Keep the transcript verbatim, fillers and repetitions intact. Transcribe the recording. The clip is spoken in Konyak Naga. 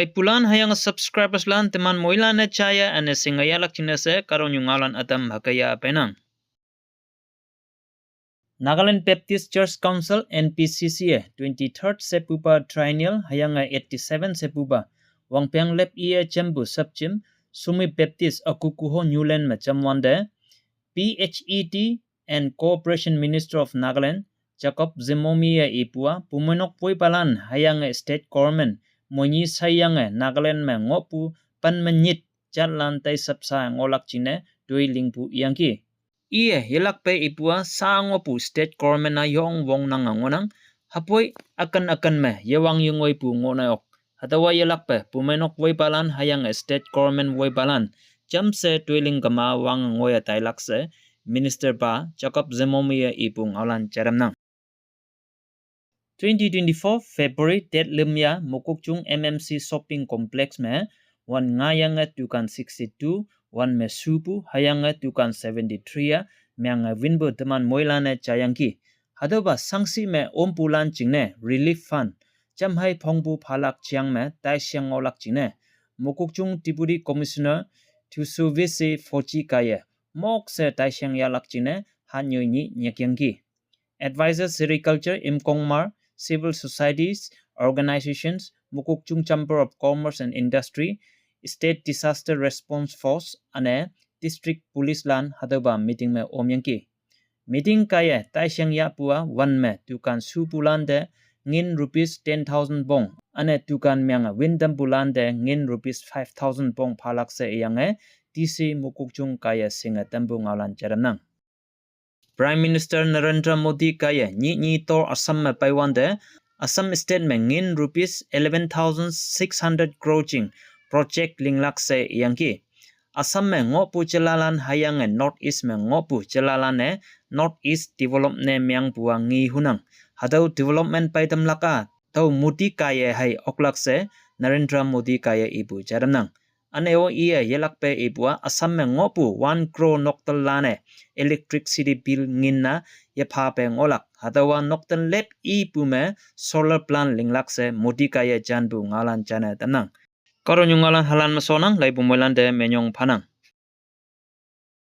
Pulan hüyange subscribers lan teman moilan-e jaiye üne shinge yahlak jingne she kahtoknyu ngaolan ütam hüke yah peinang. Nagaland Baptist Church Council, N B C C-e twenty-third shepupa triennial hüyange eighty-seven shepupa wangpeng lep iye jampu shüpjim Sumi Baptist Akukuho Newland me jamwante, P H E D and Cooperation Minister of Nagaland Jacob Zhimomi-e ipu-a pumeinok woipalan hüyange State Government moini shaiyange Nagaland me ngohpu pen me nyit jatlan tai shapsa ngohlak jingne toi lingpu iyangki. Iye yelakpe ipu-a sha ngohpu State Government-a yong wongnange ngohnang, hüpoi üken üken me yewang yengoipu ngohnang ok. Hatüowa yelakpe pumeinok woipalan hüyange State Government woipalan jamshe toiling kema wange ngoiye tailak she Minister pa Jacob Zhimomi-e ipu ngaolan jaitamnang. Twenty twenty-four February date lüm ya Mokokchung M M C Shopping Complex me wan ngayange dukan sixty-two wan me shupu hüyange dukan seventy-three-a menge winpu teman moilan-e jaiyangki. Hatüopa shangshi me ompulan jingne relief fund jamhei phongpu phalak jeang me taisheng ngohlak jingne Mokokchung Deputy Commissioner Tusuvisi Foji kaiye mokshe taisheng yahlak jingne hannyoi nyih nyekyangki. Advisor Sericulture Imkongmar, Civil Societies Organizations, Mokokchung Chamber of Commerce and Industry, State Disaster Response Force üne District Police lan hatüopa meeting me omyangki. Meeting kaiye taisheng yahpu-a wan me dukan shupulante ngin rupees ten thousand pong, üne dukan menge win tampulante ngin rupees five thousand pong phalak she iyange D C Mokokchung kaiye shinge tampu ngaolan jaitamnang. Prime Minister Narendra Modi kaiye nyih nyi tor Assam me peiwante Assam State me ngin rupees eleven thousand six hundred crore jing project linglak she iyangki. Assam me ngohpu jilalan hüyange North East me ngohpu jilalan-e North East develop ne mengpu-a ngehunang. Hatüo development peitamlak-a tüo Modi kaiye hei oklak she Narendra Modi kaiye ipu jaitamnang. Üne-o iye yelakpe ipu-a Assam me ngohpu one crore noktenlan-e electricity bill ngin-a yephape ngohlak. Hatüowa nokten lep ipu me solar plant linglak she Modi kaiye janpu ngaolan jaine tamnang. Kahtoknyu ngaolan halan me shonnang, leipu moilante minyong phanang.